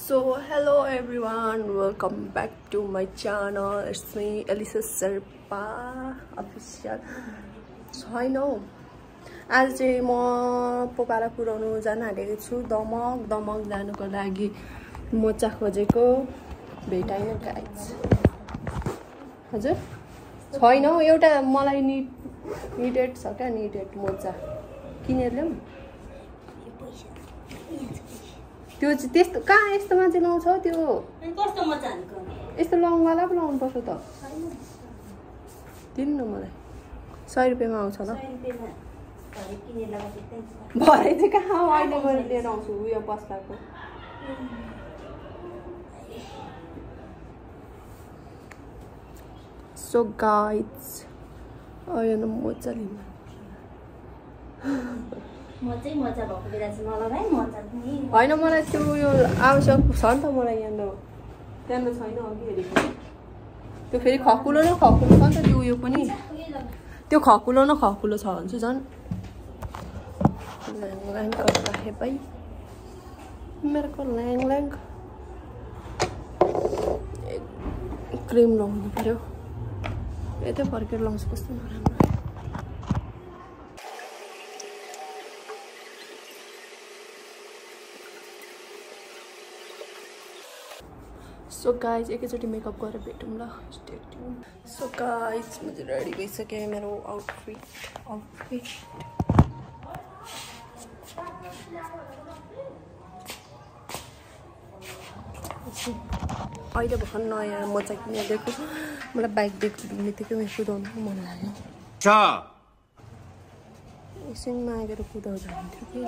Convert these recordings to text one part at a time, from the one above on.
So hello everyone, welcome back to my channel. It's me Elisa Sherpa official. छैनौ आज चाहिँ म पोखरा पुराउनु जान आँटेको छु दमक जानुको लागि मोजा खोजेको भेटाइन गाइस। हजुर छैनौ एउटा मलाई निडेड छ क्या निडेड मोजा किनेर ल्याऊ। त्यो चाहिँ त्यस्तो कहाँ यस्तोमा चाहिँ लाउँछौ त्यो कस्तो मोजा हानेको यस्तो लङवाला पो लाउनु पर्छ त दिनु न मलाई 100 रुपैयाँमा आउँछ ल भरे चाहिँ कहाँ अहिले गएर लिएर आउँछु उयो बस्ताको सो गाइस आयो न मोजा लिनु मोजा भएको बेला चाहिँ नलगाइ मोजा पनि हैन मलाई त्यो उयो आवश्यक छ नि त मलाई यहाँ छैन अघि हेरेको त्यो फेरि खकुलो न खकुलो छ नि त त्यो उयो पनि त्यो खकुलो न खकुलो छ भने चाहिँ झन् ल्याङ करता है भाइ मेरो को ल्याङ क्रिम लाउनु पर्यो यतै फर्केर लाउँछु कस्तो नराम्रो। सो गाइज एकैचोटि मेकअप गरेर भेटौँ ल स्टे ट्युन। सो गाइज म चाहिँ रेडी भइसकेँ मेरो आउटफिट अहिले भर्खर नयाँ मोजा किनेर दिएको मलाई बाइक दिएको बित्तिकै मेरो कुदाउनु मन लाग्यो एकछिन मागेर कुदाउँदा हुन्थ्यो कि।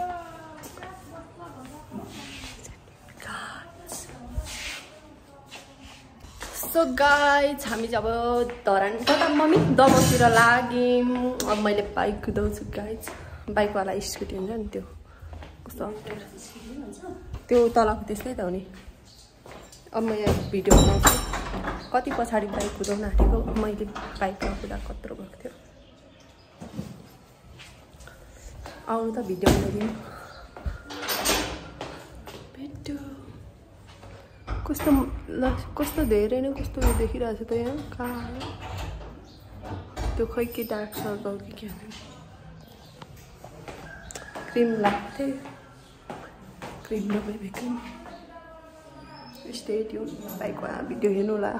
सो गाइज हामी चाहिँ अब धरान कता मम्मी दमकतिर लाग्यौँ। अब मैले बाइक कुदाउँछु गाइज बाइकवाला स्कुटी हुन्छ नि त्यो कस्तो त्यो तलको त्यस्तै त हो नि। अब म यहाँ भिडियो बनाउँछु कति पछाडि बाइक कुदाउन आँटेको मैले बाइकमा कुदा कत्रो भएको थियो आउनु त भिडियो बनाइदिनु भेट्यो कस्तो धेरै नै कस्तो उयो देखिरहेको छ त यहाँ कहाँ त्यो खै के डार्क सर्कल के क्रिम लाग्थ्यो क्रिम नभए क्रिम स्टे ट्युन बाइकमा भिडियो हेर्नु होला।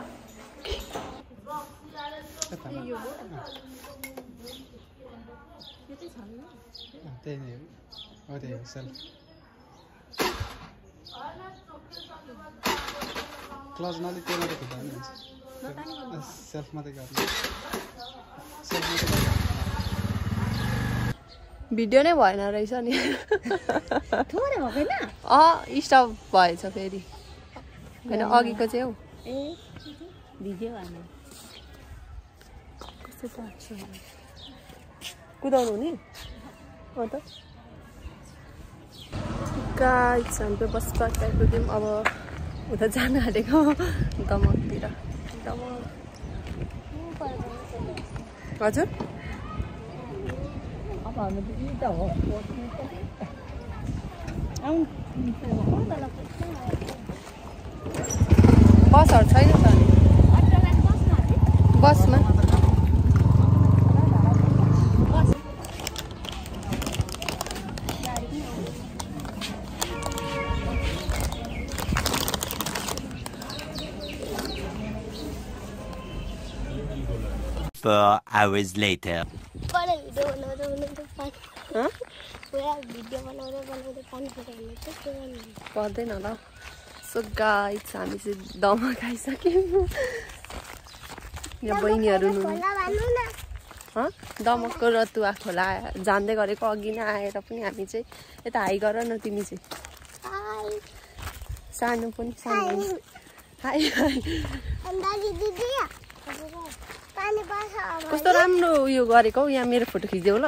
क्लज मात्रै त्यो मात्रै खुट्टा नि सेल्फ मात्रै गर्नु भिडियो नै भएन रहेछ नि स्टप भएछ फेरि होइन अघिको चाहिँ हौ ए भिडियो हाल्नु कस्तो लाग्छ कुदाउनु नि अन्त गाइस हाम्रो बस्दा कुद्यौँ अब उता जान आँटेको दमकतिर हजुर अब हाम्रो दिदी त हो बसहरू छैन त अनि बसमा hours later. पर्दैन ल। सो गाइस हामी चाहिँ दमक आइसक्यौँ यहाँ बहिनीहरू दमकको रतुवा खोला जान्दै गरेको अघि नै आएर पनि हामी चाहिँ यता हाई गर न तिमी चाहिँ सानो पनि सानो कस्तो राम्रो उयो गरेको हौ यहाँ मेरो फोटो खिच्देऊ ल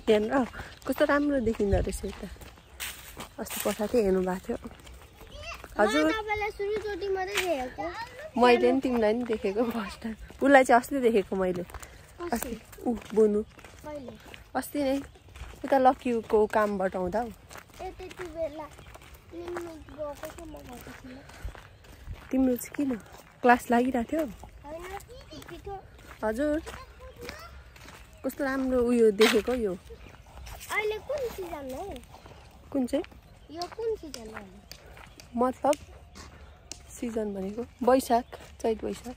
हेर्नु कस्तो राम्रो देखिँदो रहेछ यता अस्ति पछाडि हेर्नु भएको थियो हजुर मैले नि तिमीलाई नि देखेको फर्स्ट टाइम उसलाई चाहिँ अस्ति देखेको मैले अस्ति बोनु अस्ति नै उता लक्कीको कामबाट आउँदा हौ तिम्रो चाहिँ किन क्लास लागिरहेको थियो हजुर कस्तो राम्रो उयो देखेको यो अहिले कुन सिजन हो कुन चाहिँ यो कुन सिजन हो मतलब सिजन भनेको वैशाख चैत वैशाख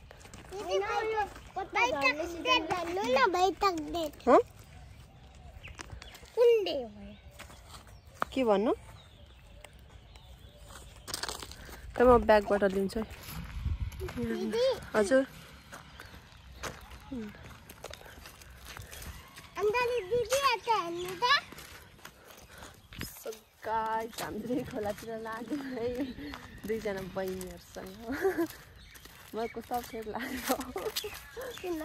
के भन्नु त म ब्यागबाट लिन्छु हजुर गाइस हामी खोलातिर लाग्यो है दुईजना बहिनीहरूसँग मलाई सब फेर लाग्यो किन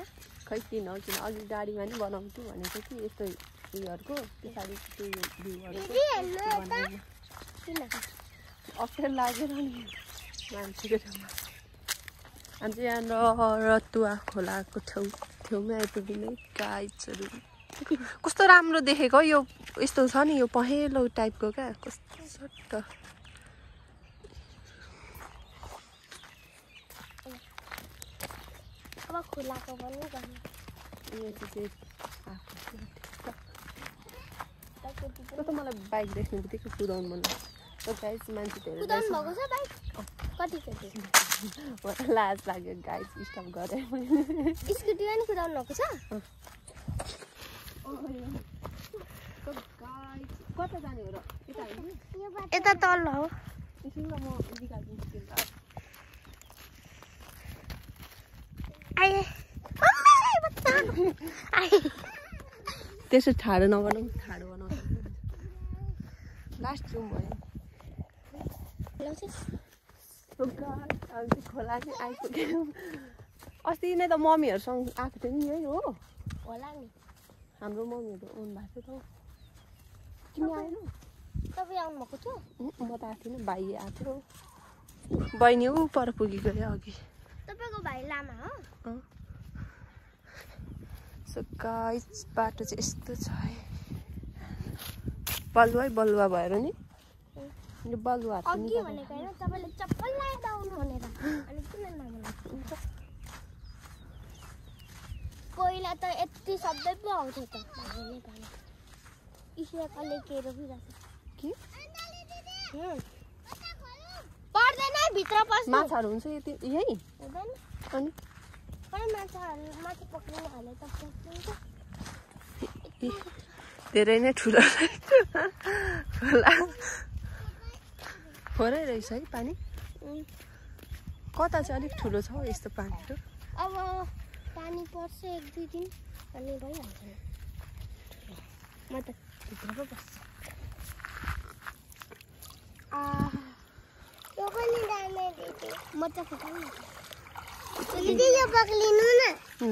खै किन हो किन अघि गाडीमा नि बनाउँछु भनेको कि यस्तो उयोहरूको पछाडि त्यो भ्यूहरूको अप्ठ्यारो लागेर नि मान्छेको ठाउँमा हामी चाहिँ यहाँ रतुवा खोलाको छेउमै आइपुग्ने गाइसहरू कस्तो राम्रो देखेको यो यस्तो छ नि यो पहेँलो टाइपको क्या कस्तो सट्ट अब खोलाको पनि गर्ने यो चाहिँ त मलाई बाइक देख्ने बित्तिकै कुदाउनु मन लाग्छ गाइस मान्छे धेरै कुदाउनु भएको छ बाइक कतिचोटि लाज लाग्यो गाइस स्टप गरेँ स्कुटी पनि कुदाउनु भएको छ कता जाने हो र यता तल हो एकछिन ल म निकाल्दिन्छु त्यसो ठाडो नबनाऊ ठाडो बनाऊ लास्ट रुम भयो खोला चाहिँ आइपुग्यो अस्ति नै त मम्मीहरूसँग आएको थियो नि यही हो होला नि हाम्रो मम्मीहरू आउनु भएको थियो त तिमी आएन तपाईँ आउनु भएको थियो म त आएको थिइनँ भाइ आएको थियो बहिनी ऊ पर पुगेको अरे अघि तपाईँको भाइ लामा हो सो गाइस बाटो चाहिँ यस्तो छ है बलुवा भएर नि यो बलुवा अघि भनेको हैन तपाईले चप्पल लाएर आउनु भनेर अनि किन नआउनु पहिला त यति शब्द पो आउँथ्यो त भन्ने भने इस्याकले के रोकिरहेछ के पर्दैन भित्र पस्नु माछाहरू हुन्छ यति यही हुँदैन अनि पनि माछा पक्रिन हाले त पस्नुहुन्छ धेरै नै ठुलो खोला थोरै रहेछ है पानी कता चाहिँ अलिक ठुलो छ यस्तो पानीहरू अब पानी पर्छ 1-2 दिन अनि भइहाल्छ म त भित्र पो बस्छु यो पनि दामे दिदी म त फकाउनु दिदी यो पक्लिनु न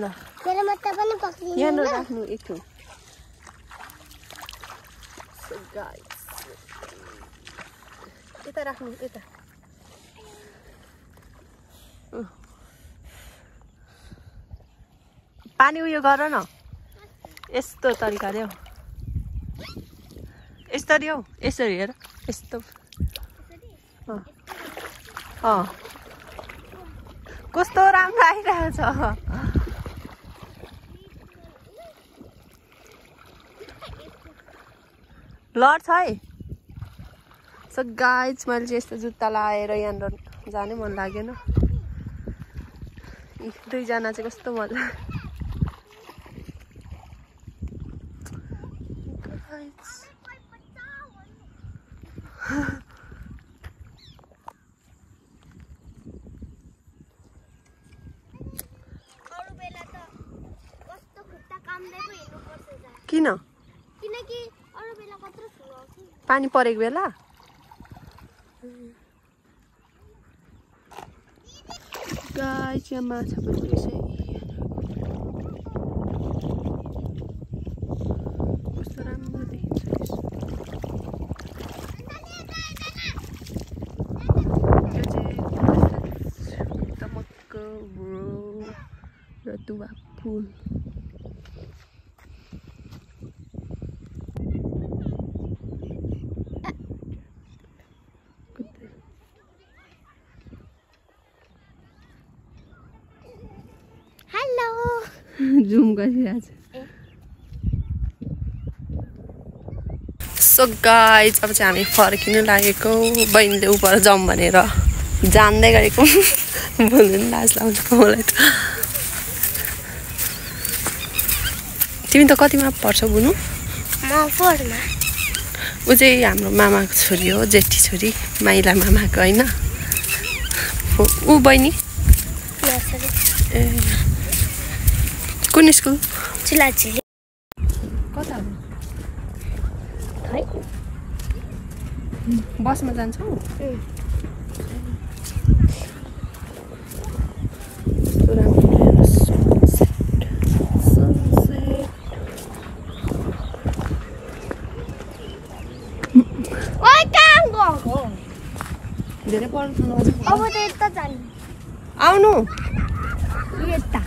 ल मेरो मत पनि पक्लिनु यहाँ राख्नु एक ठाउँ सो गाइस यता राख्नु यता पानी उयो गर न यस्तो तरिकाले हौ यसरी हौ यसरी हेर यस्तो कस्तो राम्रो आइरहेछ लड्छ है सो गाइस मैले चाहिँ यस्तो जुत्ता लाएर यहाँनिर जानै मन लागेन दुईजना चाहिँ कस्तो मजा किन किनकि अरु बेला कत्रो ठुलो आउँछ पानी परेको बेला गाइस यहाँ माछा पनि रहेछ कस्तो राम्रो देखिन्छ यो चाहिँ टमक्क रतुवा फुल जुम गरिरहेको छ सो गाइज अब चाहिँ हामी फर्किनु लागेको बहिनीले उपर जाउँ भनेर जान्दै गरेको बोल्नु नि लाज लाउँछ मलाई त तिमी त कतिमा पढ्छौ बुनु म 4 मा ऊ चाहिँ हाम्रो मामाको छोरी हो जेठी छोरी माइला मामाको होइन ऊ बहिनी ए कुन स्कुल चिलाचिली कता बसमा जान्छौ धेरै पढ्नु अब त यता जानु आउनु यता